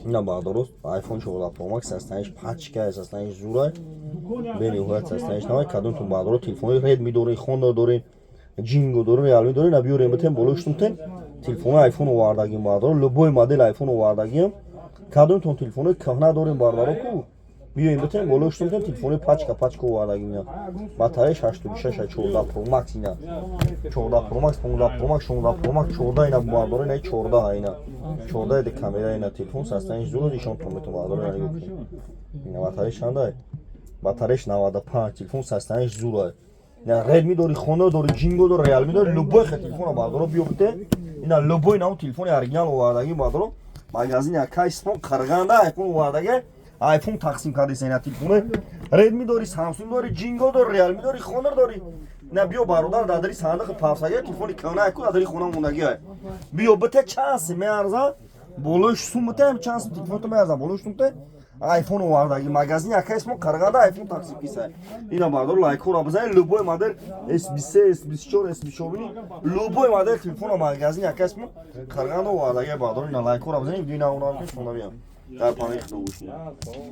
Ина, бародаро, iPhone 14 Pro Max, состояниш пачка, состояниш зурай, бениҳоят состояниш навай. Кадомтон, бародаро, телефони Redmi дорен, Honor дорен, Ҷинго дорен, Realme дорен, на биёрем, битем, болои штумтен. Телефони iPhone овардагим, бародаро, любой модел iPhone овардагим. Кадомтон телефони кӯҳна дорем, бародаро, ку биёем, битем, болои штумтен. Телефони пачка пачка овардагим. Ина, батареяш 86, 14 Pro Max, ина 14 Pro Max, 15 Pro Max, 16 Pro Max, 14, ина, бародаро, ина 14, ина 14 де камера. Ина, телефон состояниш зур, нишонтон метон, бародаро. Ина, нигоҳ кунед, ина батареяш чандай? Батареяш 95. Телефон состояниш зурай. Ина, Redmi дори, Honor дори, Ҷинго дори, Realme дори, любой хе телефона, бародаро, биё, бите. Ина, любой навъ телефони оригинал овардагӣ, бародаро, магазини акай Ислом Қарғанда iPhone овардаги, iPhone тақсим кардеса. Ина, телефони Redmi дори, Samsung дори, Ҷинго дори, Realme дори, Honor дори, ина биё, бародар, дадари сандиқи павсага телефони кӯҳна ку дадари хона мондагӣ, биё, бите. Чанд сим меарза? Болои сум бите, чанд сим телефонто меарза? Болои сум бите. iPhone овардаги, магазини акай Исмо Қарғанда iPhone тақсим киса. Ина, бародар, лайкҳоро бизанед. Любой модель S23, S24, S24, любой модель телефона магазини акай Исмо Қарғанда овардаги, бародар. Ина, лайкҳоро бизанед. Видеои навонам ки шумо биям, дар паноҳи Худо бошед.